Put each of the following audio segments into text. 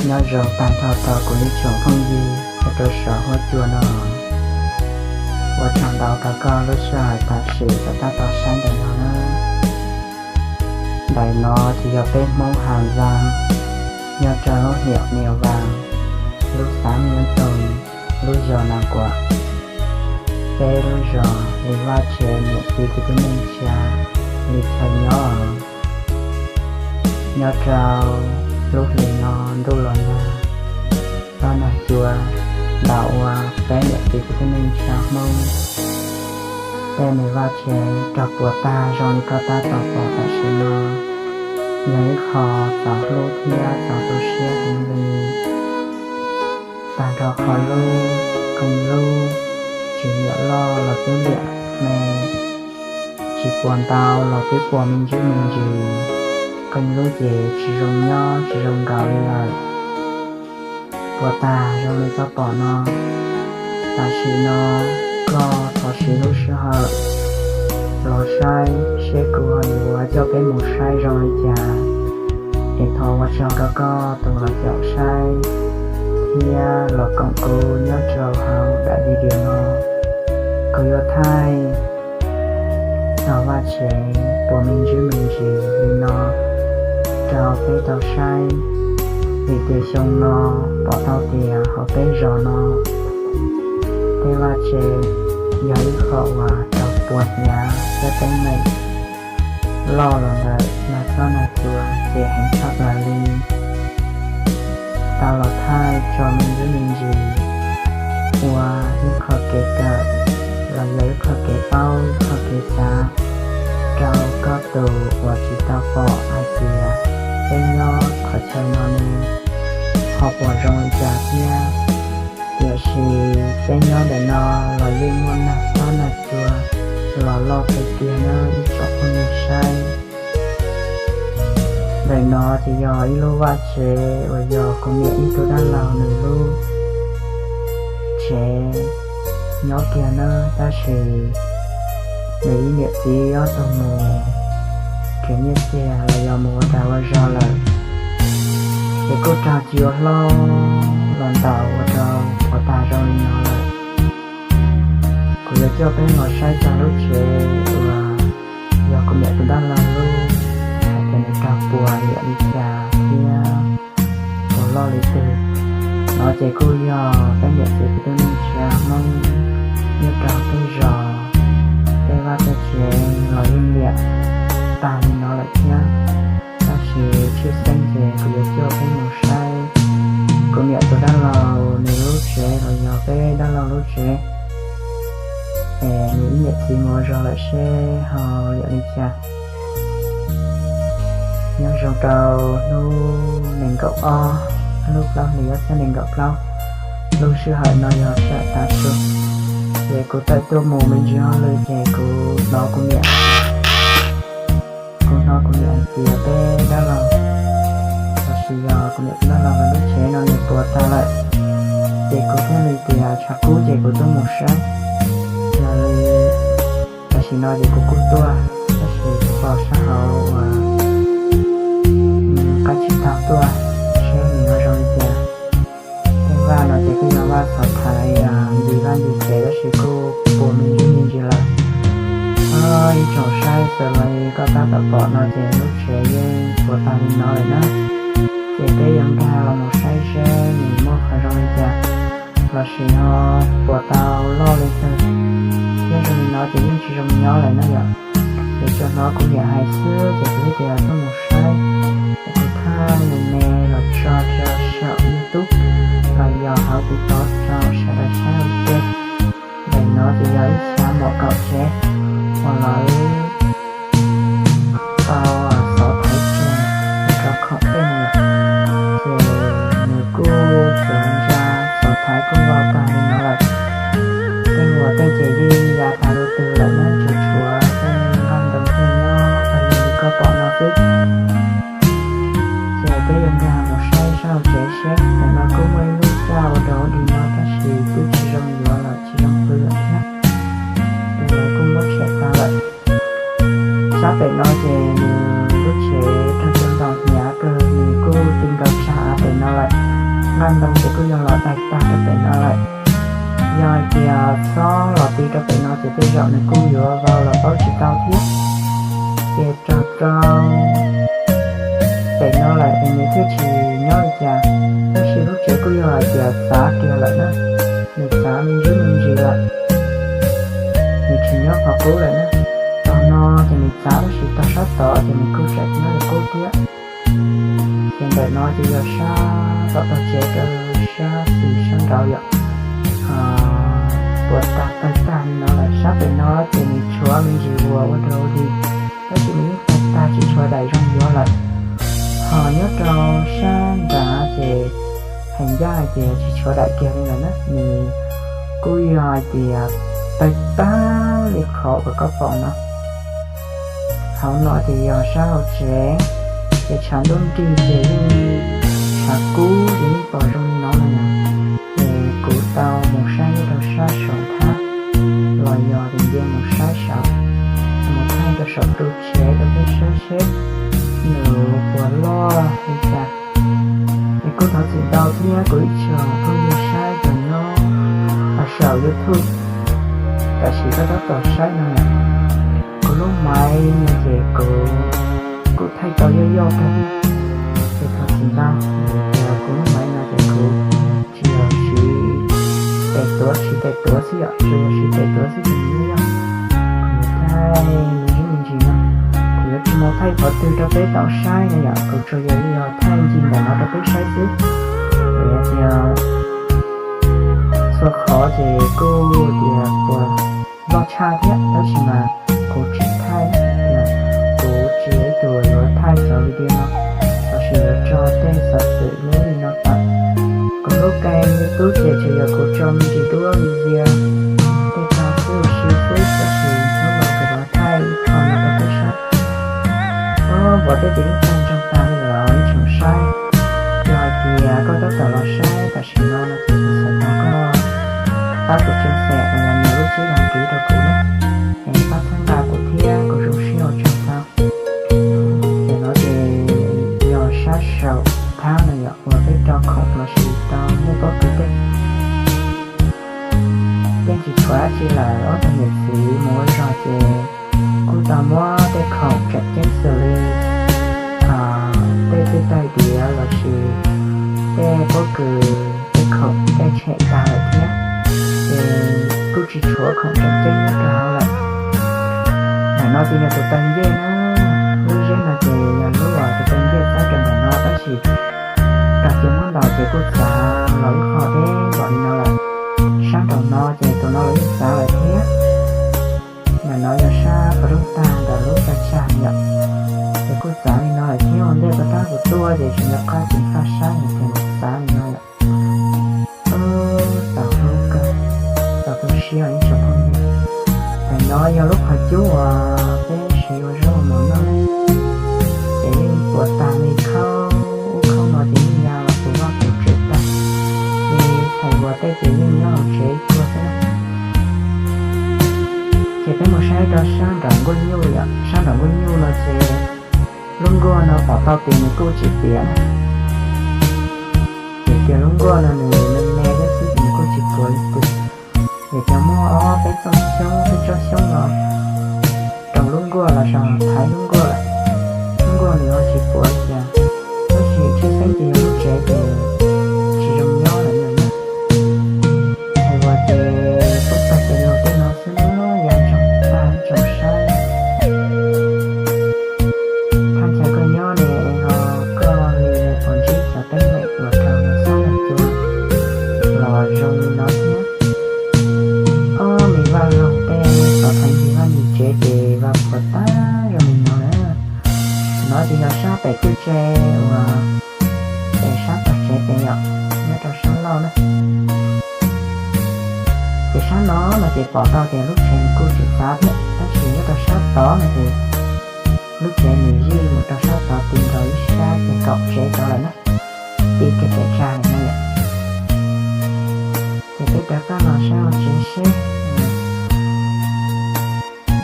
Nyob zoo tag nrho rau kuv ib tsoom phooj ywg nyob rau saum huab cua no. Ua tsaug ntau rau koj lub sij hawm tam sim rov qab tau saib ntawm no na. Ntawm no ces yog peb Hmoob Hà Giang, nyob rau lub hiam Niam Vas, lub xav Miab Toog, lub zos Nas Kuam. Peb lub zos li vaj tsev niam txiv kwv tij neej tsa li chaw nyob. Nyob rau lub hlis no ntuj los nag, tsob nag cua ntaus ua peb niam txiv kwv tij neej tsa Hmoob tej me vaj tsev raug puas tag zoo li koj tab tom pom tam sim no. Yog ib qho txaus hlub thiab txaus tu siab heev li. Tag nrho qhov lub qee lub tsis liam loj los twb liam me, tsis puas ntau los twb puas me ntsis me ntsis. Qee lub ces tsis zoo nyob tsis zoo nkaus li lawm, puas tag zoo li koj pom no. Tam sim no koj thov siv lub sij hawm los saib seb kuv ho yuav coj peb mus saib zoo li cas, es thov ua tsaug rau koj tus los caum saib thiab los koom kuv nyob rau hauv daim video no. Kuv yuav thaij txog vaj tsev puas me ntsis me ntsis li no rau peb tau saib, vim tias xyoo no pom tau tias hauv peb zos no tej vaj tsev yog ib qho uas raug puas hnyav thiab teeb meem loj los ntawm nag xob nag cua ces heev tshaj plaws li. Tau los thaij tso me ntsis me ntsis ua ib qho kev kawm los yog ib qho kev paub ib qho kev xav rau koj tus uas tsis tau pom hais tias peb nyob qhov chaw no ne ho puas zoo li cas thiab. Tiam sis peb nyob ntawm no los yeej muaj nag xob nag cua los loj tiag tiag nawb ib tsoom phooj ywg saib. Ntawm no ces yog ib lub vaj tsev uas yog kuv niam ib tug dab laug nws lub tsev nyob kiag nawb, tab sis nws ib niam txiv ob tug mus nrhiav nyiaj txiag los yog mus ua dag ua zog lawm, ces kuj raug tsis ua hlob los ntaus ua rau puas tag zoo li no lawm. Kuv yuav coj peb los saib txog lub tsev uas yog kuv niam tus dab laug lub, hais tias nws raug puas yam li cas thiab puas loj li twg. No ces kuj yog peb niam txiv kwv tij neej tsa Hmoob nyob rau peb zos tej vaj tej tsev los yeej liam tag li no lawm thiab. Tab sis tshwj xeeb ces kuv yuav coj peb mus saib kuv niam tus dab laug nws lub tsev los yog peb dab laug lub tsev es nws ib niam txiv mus ua zog lawm seb ho yam li cas. Nyob zoo rau hnub nees nkaum ob lub plaub hlis ob txhiab nees nkaum plaub, lub sij hawm no yog sij hawm tav su, ces kuv tawm tuaj mus me ntsis hauj lwm ces kuv hnov kuv niam, kuv hnov kuv niam hais tias peb dab laug los sis yog kuv niam tus dab laug lawv lub tsev no nws puas tag lawm, ces kuv thiaj li tias tshav kub ces kuv tuaj mus saib. Yog li tam sim no ces kuv kuj tuaj, tab sis kuv pom sab hauv uas qab tsib taug tuaj, seb nws ho zoo li cas. Tej vaj no ces kuj yog vaj xov thaiv ncig vaj ncig tsev tab sis kuj puas me ntsis me ntsis lawm. Ib tsoom saib xws li koj tab tom pom no ces lub tsev yeej puas tag li no lawm na. Ces peb yuav nkag los mus saib seb nws muaj qhov zoo li cas los sis ho puas tau loj li twg, thiab zoo li no ces yeej tsis zoo nyob lawm na yom. Ces tsuas hnov kuv niam hais xwb ces kuv thiaj tias tuaj mus saib. Ces kuv thaij me me los tso rau saum YouTube los yog hauv TikTok rau sawv daws saib ua ke. Ntawm no ces yog ib xya mom kaum tsev uas lawv tau xov thaiv tseg rau khoom tej no lawm, ces nws kuj tsuas ntsa xov thaiv kuj vau tag li no lawm. Tej uas tej ces yeej ya tag lub twg lawm na, tsuas tshuav tej nqaj ntoo thiaj nyob tag li koj pom no xwb. Ces peb yuav nkag mus saib sab hauv tsev seb, ntawm no kuj muaj ib lub txaj ua rau hauv dig no tab sis twb tsis zoo yuav lawm tsis zoo pw lawm thiab, ces lawv kuj muab tshem tag lawm. Sab pem no ces nws lub tsev raug cua ntaus hnyav kawg, nws kuj ti nkaus tsag av pem no lawm. ntoo ces kuj yog los daig tag rau pem no lawm. Yog hais tias txhob los ti rau pem no ces tej zaum nws kuj yuav vau los paub tsis tau thiab. Ces raug rau pem no lawm es nws thiaj tsis nyob li cas. Tab sis lub tsev kuj yog hais tias txav kiag lawm na, nws txav me ntsis me ntsis lawm, nws tsis nyob qhov qub lawm na. Tog no ces nws txav tab sis tog sab tod ces nws kuj tseem nyob li qub thiab. Ces ntawm no ces yog sab tom tog tsev rau sab xis sab nraud yom. Puas tag tawg tag li no lawm, sab pem no ces nws tshuav me ntsis vuas ua rau li, tab sis nws yeej tawg tag tsis tshuav daim zoo yuav lawm. Ho nyob rau sab nrad ces hais ncaj hais tias tsis tshuav daim kiag li lawm na, nws kuj yog hais tias tawg tag li qhov uas koj pom no. Hauv no ces yog sab hauv tsev, ces tshav ntuj nrig ces yeej tshav kub ces yeej pom zoo li no no yom. Ces kuv tau mus saib nyob rau sab saum thab los yog tias nce mus saib saud, mus thaij rau saum ru tsev rau peb saib seb nws puas loj li cas. Es kuj thov txim ntau thiab kuv ib tsoom phooj ywg saib cov nyob saum YouTube, tam sim koj tab tom saib no, kuv lub maiv no ces kuv kuj thaij tau yoj yoj kawg, ces thov txim ntau. Ces kuv lub maiv no ces kuv tsis yog siv tes tuav, siv tes tuav xwb yom, tsuas yog siv tes tuav xwb ces nws yoj yoj. Kuv yuav thaij me ntsis me ntsis no, kuv yuav tsis mus thaij qhov twg rau peb tau saib no yom, kuv tsuas yog thaij ncig ntawm no rau peb saib xwb. Vim tias txhua qhov ces kuj tias puas loj tshaj thiab, tab sis mas kuv tsis thaij, kuv tsis yog ib tug yuav thaij cov video no, tab sis yuav tso tej xov xwm lub li no tawm. Kuv lub kênh YouTube ces tsuas yog kuv tso me ntsis duab video tej tag xwb ua si xwb, tab sis hnub no kuv yuav thaij ib qho no rau peb saib. Vov tej tes yeej tag nrho tag li los ib tsoom saib. Yog hais tias koj tab tom los saib tam sim no no ces kuv xav thov koj pab kuv tso xem los yog nias lub txib đăng ký rau kuv na, es pab txhawb nqa kuv thiab kuv zoo siab ua tsaug ntau. Ces no ces yog sab saum thab no yom, uas peb rau khoom los sis tau nej pob kws tej. Yeej tsis tshuav dab tsi lawm, ob tug niam txiv mus ua zog ces kuj tau muab tej khoom tseem ceeb xws li tej twj taig diav los sis tej pob kws, tej khoom tej tshem tag lawm thiab, ces kuj tsis tshuav khoom tseem ceeb nyob rau hauv lawm. Ntawm no ces yog tus taw ncej na, lub zeb no ces yog lub uas tus taw ncej txawb rau ntawm no tab sis rog cia muab ntaus ces kuj txav los ib qho deb npaum li no lawm. Sab nraum no ces tus no los yeej txav lawm thiab. Ntawm no yog sab qhov rooj tag ntawm lub taw tsag yom, ces kuj txav li no lawm thiab. Ua ntej puag ta kuv tuaj ces tsis nco qab ceev faj sab no ces nws txav li no lawm. Txaus hlub kawg, txaus tu siab ib tsoom phooj ywg. Ntawm no yog lub qhov cub uas peb siv ua zaub ua mov noj, ces yeej puas tag li khauj, ub khauj no ces yeej ya los puas vaj puas tsev tag, ces thaum uas tej ces yeej nyob hauv tsev ib tug xwb na. Ces peb mus saib rau sab nraum nkuaj nyuj yom, sab nraum nkuaj nyuj no ces lub nkuaj no pom tau tias nws kuj tsis piam na. Ces tias lub nkuaj no nws me me thiab xwb ces nws kuj tsis puav leej twg. Ces cov muaj ob peb txoj xyoob peb tsob xyoob no rau lub nkuaj los yog thaiv lub nkuaj lawm, lub nkuaj nws ho tsis puav li cas. Tab sis tshwj xeeb ces yog lub tsev ces tsis zoo nyob lawm na. Hais tias kuj tag ces los tej no xwb na, ya ntsoog tag ntsoog saib. Thaj chaw koj nyob ne, ho koj li puas ntsib cov teeb meem uas raug los xob los cua los zoo li no thiab? Ob me vaj loog tej xov thaiv ncig vaj ncig tsev ces vaj puas tag zoo li no na. No ces yog sab pem kwj tse uas pem sab tom tsev pem yom, nyob rau sab laug na. Ces sab no no ces pom tau tias lub tsev nws kuj tsis txav thiab, tab sis nyob rau sab tod no ces lub tsev nws zij mus rau sab tod ti nkaus ib sab ces kaum tsev tod lawm na, ti kiag pem tsag lawm no yom. Ces peb rov qab los saib hauv tsev seb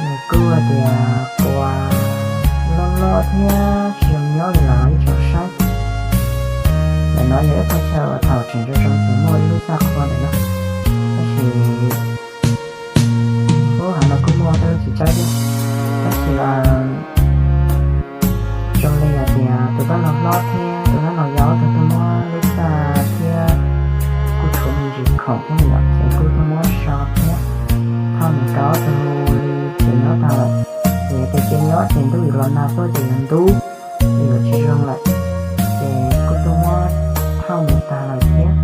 nws kuj tias puas loj loj thiab tsis zoo nyob li los ib tsoom saib. No yog ib qho chaw uas thaum tseem zoo zoo ces muaj ib lub txaj qhua ntawm no, tab sis ub, hav no kuj muaj tej lub txiv tsawb thiab, tab sis zoo li hais tias tus dab laug hlob thiab tus dab laug yau tau tuaj muab lub txaj thiab kuj tshuav me ntsis khoom thiab no ces kuj tuaj muab so thiab thauj mus rau ob tug li ces nyob tag lawm. Ces tias ces nyob ces ntuj yuav los nag tuaj ces yuav ntub, ces yuav tsis zoo lawm, ces kuj tuaj muab thauj mus tag lawm thiab.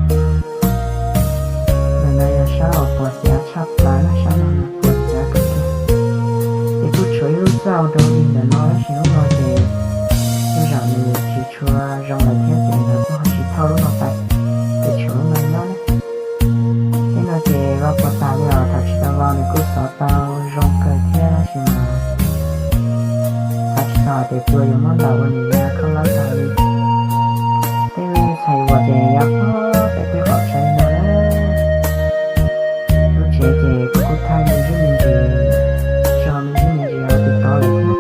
Ntawm no yog sab uas puas txav tshaj plaws na, sab no puas txav kawg kiag. Ces kuj tshuav ib lub txaj ua rau li ntawm no tab sis lub no ces tej zaum nws tsis tshua zoo lawm thiab ces lawv kuj ho tsis thauj lub no tas, ces tshuav lub no nyob na. Tej no ces los puas tas li os, thaum tsis tau los nws kuj xov tau zoo kawg thiab tab sis mas xav tsis tau hais tias puas yuav muab ntawm ua nws ya khaub lab tag li. Tej txhais uas ces yav pem tej qhov tsev no na, lub tsev ces kuj thaij me ntsis me ntsis, tso me ntsis me ntsis rau tiv tov lawm thiab.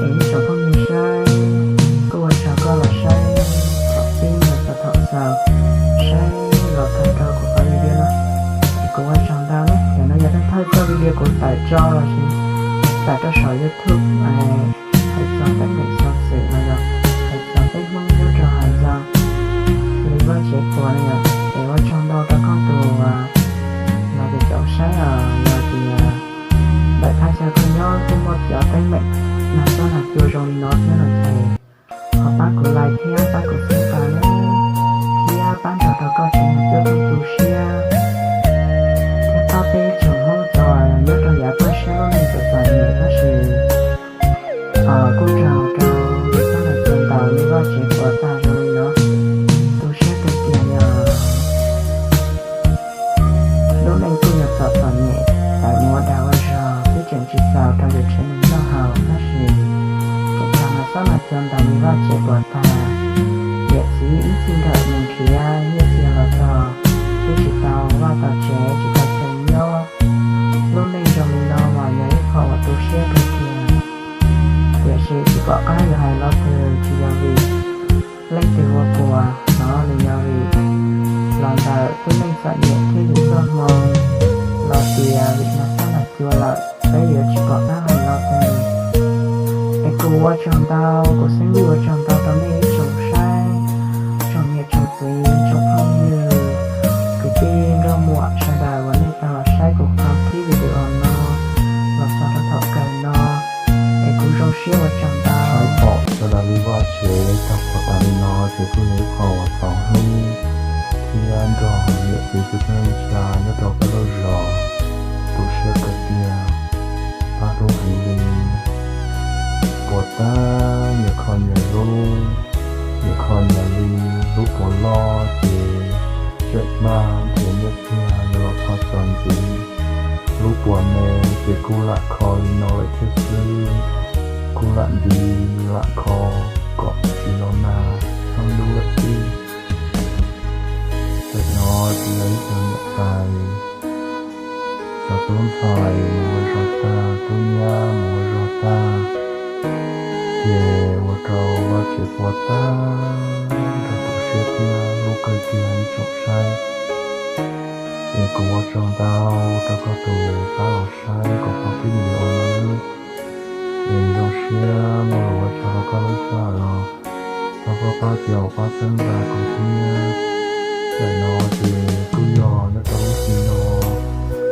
Es ib tsoom phooj ywg saib, kuj ua tsaug koj los saib thaum pib los txog thaum xaus, saib los txog rau kuv qhov video no, es kuv ua tsaug ntau na. Ntawm no yog thawj thawj txoj video kuv tawm tso los sis tawm rau saum YouTube hais txog teeb meem xov xwm los yog hais txog peb Hmoob nyob rau hais txog li vaj tsev puas no yom. Es ua tsaug ntau rau koj tus los ces cov saib os, yog tias ntawm thaj chaw koj nyob kuj muaj cov teeb meem nag xob nag cua zoo li no thiab no ces ho pab kuv like thiab pab kuv subscribe na, thiab pab nrog rau koj tsev neeg coob tug tu siab thiab pab peb tsoom Hmoob txhua nyob rau yav pab siab lub neej txom txom nyem tab sis kuj raug rau li txhob ntawm cua ntaus li vaj tsev puas tag zoo li no, tu siab kawg kiag li os. Lub neej kuj yog txom txom nyem, tawm mus ua dag ua zog twb tseem tsis txaus rau yus tsev neeg noj haus tab sis tseem raug nag xob nag cua ntaus li vaj tsev puas tag. Niam txiv ib txhij nkawm mus nrhiav nyiaj txiag los txog twb tsis tau vaj tau tsev, tsis tau chaw nyob. Lub neej zoo li no mas yog ib qho uas tu siab kawg kiag. Tiam sis tsis pom qab yuav hais lo twg, tsis yog vim leej twg ua puas, no nws yog vim los ntawm tib neeg txom nyem thiab yus txoj hmoo, los tias vim nag xob nag cua lawm peb yuav tsis pom qab hais lo twg. Es kuv ua tsaug ntau, kuv xeeb ua tsaug ntau rau nej ib tsoom saib, tsoom niam tsoom txiv, tsoom phooj ywg, kwv tij nkauj muam sawv daws uas nej tau los saib kuv qhov clip video no los txog rau thaum kawg no, es kuv zoo siab ua tsaug ntau. Saib pom sawv daws li vaj tsev tau puas tas li no ces kuj yog ib qho uas txaus hlub thiab nrog niam txiv kwv tij neej tsa nyob rau peb lub zos tu siab kawg tiag. Pab hlub heev li, puas tag nyias kho nyias lub, nyias kho nyias li. Lub puas loj ces tseem maj nrhiav nyiaj txiag yuav los kho txog ntxiv. Lub puas me ces kuj lam kho li no lawm thiab xwb, kuj lam nti lam kho kom tsis los nag txhob ntub lawm xwb. Tam no tsis yog ib tug niam tais, cov tub ntxhais mus ua zog tag, tub nyab mus ua zog tag, ces ua rau vaj tsev puas tag, nrog tu siab thiab hlub kawg kiag ib tsoom saib. Es kuv ua tsaug ntau rau koj tus pab los saib kuv qhov clip video no nawb. Es zoo siab muaj lus ua tsaug rau koj lub sij hawm los thov koj pab caum pab txhawb nqa kuv thiab. Ntawm no ces kuj yog nyob rau lub sij no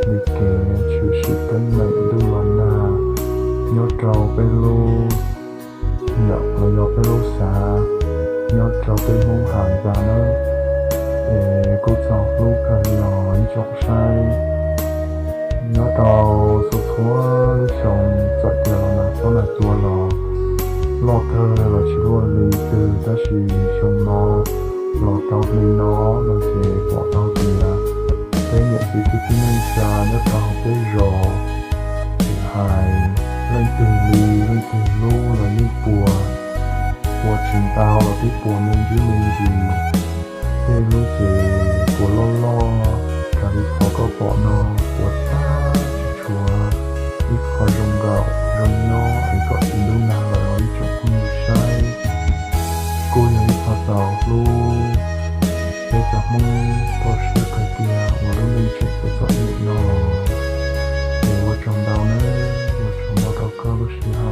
li kev tshwm sim teeb meem ntuj los nag nyob rau peb lub yam los yog peb lub xav nyob rau peb Hmoob has ntxa nawb. Es kuj txaus hlub kawg li os ib tsoom saib. Nyob rau txhua txhua lub xyoo txawm tias los nag xob nag cua los loj kawg los tsis luaj li twg tab sis xyoo no los rau hli no no ces pom tau tias peb niam txiv kwv tij neej tsa nyob rau peb zos tsis hais leej twg li leej twg lub los yeej puas, puas tsis ntau los twb puas me ntsis me ntsis. Tej lub ces puas loj loj raws li qhov koj pom no, puas tag tsis tshuav ib qho zoo nkaum zoo nyob es kom tsis ntub nag lawm os ib tsoom phooj ywg saib. Kuj yog ib qho txaus hlub peb cov Hmoob toj siab kawg tiag uas lub neej tseem txom nyem no los. Es ua tsaug ntau nawb, ua tsaug ntau rau koj lub sij hawm.